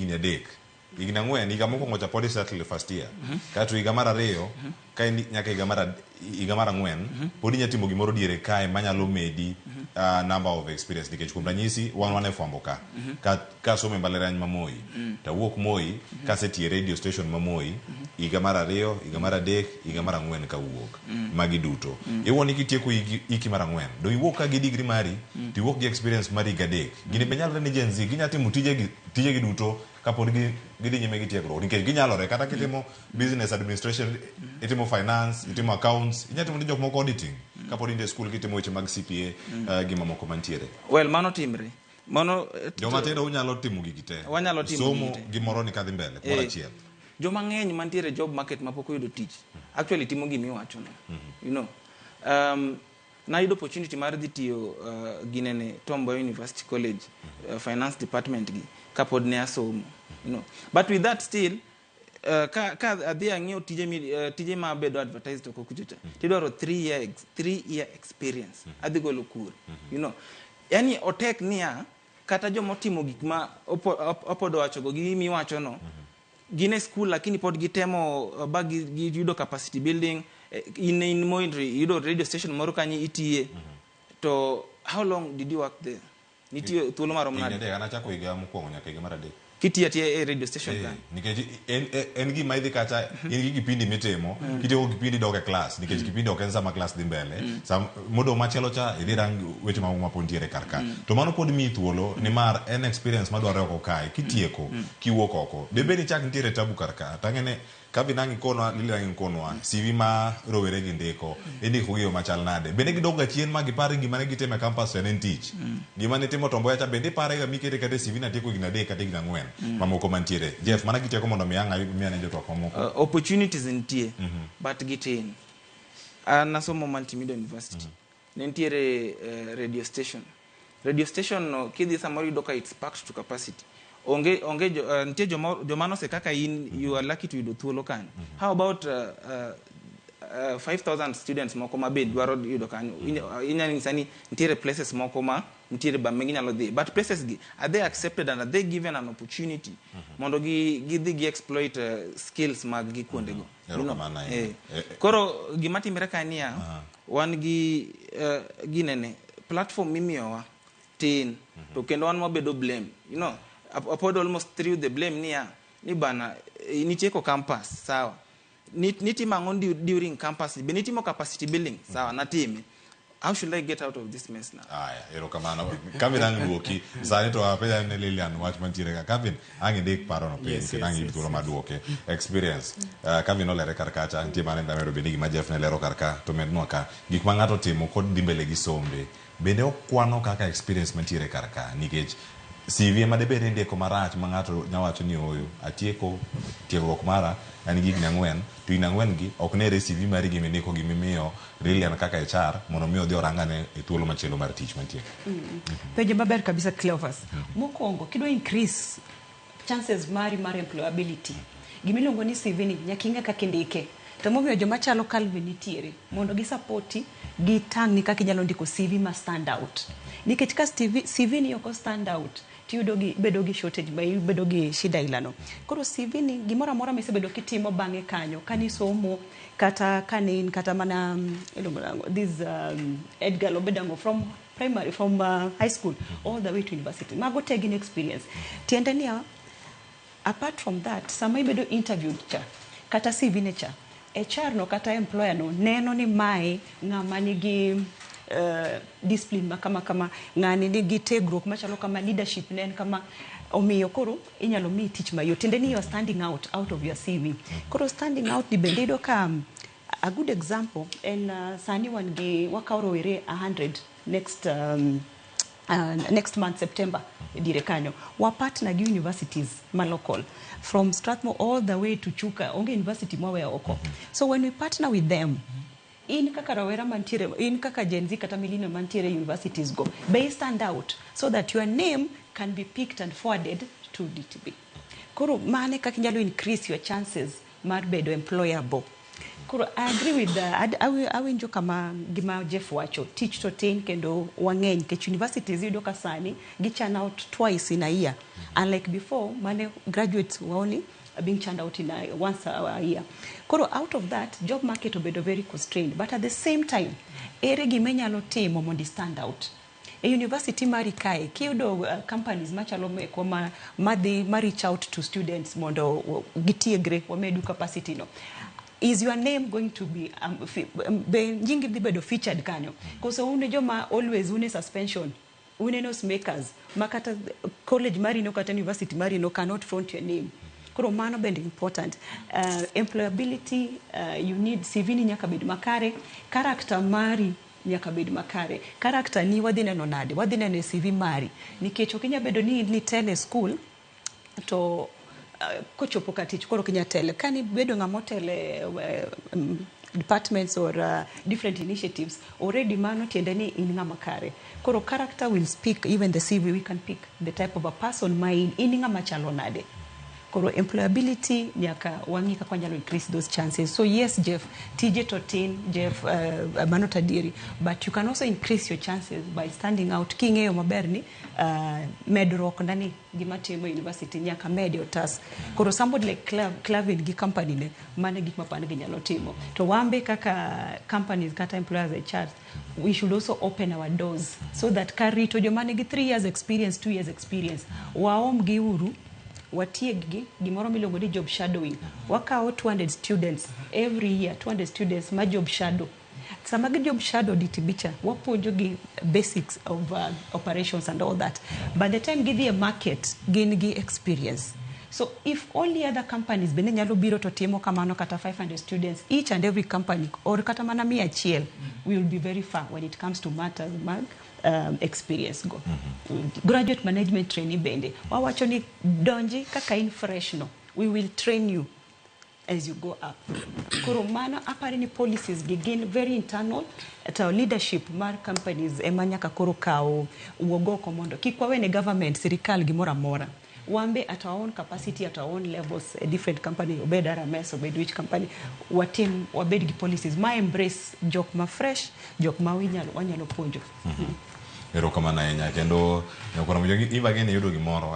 higni 3, higni 4, higa mokwongo cha pod i settle first year. Kato higa mar 2, ka in nyaka higa mar 4, pod inya timo gimoro diere kae manyalo medi number of experience, nikech kuom ranyisi wan e fwambo ka, ka somo e mbalariany ma Moi, tawuok Moi kasetiyo e radio station ma Moi higa mar 2, higa mar 3, higa mar 4 kawuok. Magi duto iwuon ni kitieko hiki mar 4, do iwuok ka gi degree mari, to iwuok gi experience mar higa 3. Gini be nyalore ni Gen Z ginya timo tijegi duto kapod gidhi nyime gi tiegruok, nikech ginyalore kata kitimo business administration, itimo finance, itimo accounts, inya timo ne jok moko auditing kapod in e school, kitimo weche mag CPA, gi mamoko mantiere. Well, mano timre mano. Joma tindo unyalo timo gigi te. Wanyalo timo somo gigi te. Gimoro ni kadhi mbele kumoro achiel. Joma ng'eny mantiere job market mapok oyudo tich actually timo gimiwachono. Nayudo opportunity mar dhi tiyo ginene Tom Mboya University College, finance department gi kapod ne asomo. But with that still, ka adhi ang'iyo tije ma bedo advertised oko kucho cha, tidwaro 3 year experience. Adhi golo kure? Yani otek niya kata jomotimo gik ma opodo wachogo gi miwachono gin e school, lakini pod gitemo ba giyudo capacity building. In Moi iyudo radio station moro kanyo itiye, to how long did you work there? Nitie thuolo marom Higni nade? 3. An achako higa mokwongo nyaka higa mar 3. Kitiyo atiya e radio station kanyo? Nikech en gima idhi kacha in gi kipindi mitimo, kitieko kipindi idok e class, nikech kipindi ok en sama class dhi mbele. Sam modong' machielo cha idhi rang weche mamoko mapod nitiere kar ka, to mano pod miyi thuolo nimar en experience madwarore oko kae. Kitieko kiwuok oko debed ni chak nitiere tabu kar ka tang'e Kavin ang' ikonwa, Lily ang' ikonwa, CV ma rowere gi ndiko, indiko gi yo machal nade? Bende gidok ga chien ma gipar ni gima ne gitimo e campus cha ne en tich? Gima nitimo Tom Mboya cha bende ipare ga mikete kata e CV natieko higni 3 kata higni 4 mamoko mantiere. Jeff, mana kitieko mondo mi ang' mi ane jotwak mamoko. Opportunities nitie, but gitin. An nasomo Multimedia University. Ne nitiere radio station. Radio station no kidhi samoro yudo ka it's packed to capacity. Onge nitie joma nose kaka in, you are lucky to yudo thuolo kanyo. How about 5000 students moko ma be dwaro yudo kanyo? Inyalo nyisa ni nitiere places moko ma nitiere ba ginyalo dhi, but places gi, are they accepted and are they given an opportunity mondo gi gidhi gi exploit skills mag gi kuondego? Erokamano ahinya. Koro gima timre ka niya, wan gi ginene platform mimiyowa tin, to kendo wan wabedo blame. Apod almost threw the blame niya ni bana, nitieko campus sawa, nitimo ang'o during campus? Be nitimo capacity building? Sawa, natime. How should I get out of this mess now? Aya, erokamano. Kavin ang' duoki. Sani to apenja ne Lilian wach mantiere ka. Kavin, ang' indik parono piny kendo ang' iyud thuolo mar duoke. Experience. Kavin olere kar kacha, nitie mane damedo bende gima Jeff ne lero kar ka, to mednwa ka. Gik ma ng'ato timo kod dhi mbele gi sombe, bende okwano kaka experience mantiere kar ka, nikech CV ema debed ni indiko marach ma ng'ato nya wacho ni ooyo, atieko tiegruok mara, an gi higni 4, to higni 4 gi ok nere e CV mari gimindiko gimimiyo Lilian kaka HR mondo mi odhi orangane e thuolo machielo mar tich mantie. Penjo maber kabisa, Cleophas. Mokwongo, kidwa increase chances mari mar employability, gimiluongo ni CV ni nyaka ing'e kaka indike. To momiyo joma chalo Calvin nitiere mondo gi support gitang'ni kaka inyalo ndiko CV ma stand out. Nikech ka CV ni ok stand out, tiyudo gi bedo gi shortage ma ibedo gi shida ilano. Koro CV ni gimoro amora misebedo kitimo bang'e kanyo, kanisomo kata kane in kata mana iluongo nang'o, this Edgar Lobedango from primary, from high school all the way to university. Mago te gin experience. Tiende niya, apart from that, sama ibedo interviewed cha, kata CV ne cha, HR no kata employer no neno ni mae ng'ama nigi discipline ma kama kama, ng'ani nigi tegruok machalo kama, leadership ne en kama, omiyo koro inyalo miyi tich mayot. Tiende ni you are standing out of your CV. Koro standing out ni bende iyudo ka a good example en sani wan gi wakawo rowere 100 next month, September diere kanyo. Wa partner gi universities ma local from Strathmore all the way to Chuka, onge university mwaweyo oko. So when we partner with them, in kaka rawera mantiere, in kaka Gen Z kata millennial mantiere universities go, be stand out so that your name can be picked and forwarded to DTB. Koro mane kaka inyalo increase your chances mar bedo employable. Koro I agree with the, awinjo kama gima Jeff wacho. Tich to tin kendo wang'eny nikech universities iyudo ka sani gi churn out twice in a year, unlike before mane graduates were only being churned out once a year. Koro out of that, job market obedo very constrained, but at the same time, ere gima inyalo timo mondo i stand out e university mari kae? Kiyudo companies machalo mekwa ma madhi ma reach out to students mondo gitiegre, wamedu capacity no, is your name going to be be nyingi dhi bedo featured kanyo, koso un joma always une suspension, une noise makers ma kata college mari no kata university mari no cannot front your name? Koro mano bende important. Employability, you need CV ni nyaka bed makare, character mari nyaka bed makare. Character ni wadhi neno nade? Wadhi neno e CV mari, nikech ok inyal bedo ni nitelo e school to kochopo ka tich koro ok inyal tele. Kani bedo ng'ama otelo e departments or different initiatives already, mano tiende ni in ng'ama kare. Koro character will speak. Even the CV, we can pick the type of a person ma in ng'ama chalo nade. Koro employability nyaka wang'i kaka wanyalo increase those chances. So yes, Jeff, tije to tin. Jeff, mano tadieri, but you can also increase your chances by standing out king'eyo maber ni medruok nani gima timo e university nyaka mede otas. Koro somebody like Clavin gi company ne, mano e gik mapani ginyalo timo. To wambe kaka companies kata employers e chat, we should also open our doors so that kar rito joma nigi 3 years experience, 2 years experience, waom gi uru, watieg gi gimoro miluongo ni job shadowing. Wakawo 200 students every year, 200 students ma job shadow. Sama gi job shadow DTB cha, wapuonjo gi basics of operations and all that. By the time gidhi e market, gin gi experience. So if only other companies bende nyalo biro to timo kamano, kata 500 students each and every company, or kata mana 100, we will be very far when it comes to matters mag experience go. Graduate management training bende wawacho ni donji kaka in fresh no, we will train you as you go up. Koro mano apare ni policies gi gin very internal to leadership mar companies ema nyaka koro kaw wuog oko mondo kik wawene government, sirikal gimoro amora. Wambe at our own capacity, at our own levels, a different company, obed RMS, obed which company, watim wabed gi policies ma embrace jok ma fresh, jok ma wanyalo puonjo. Erokamano ahinya. Kendo nyakwara Mojogi, Eva gini yudo gimoro.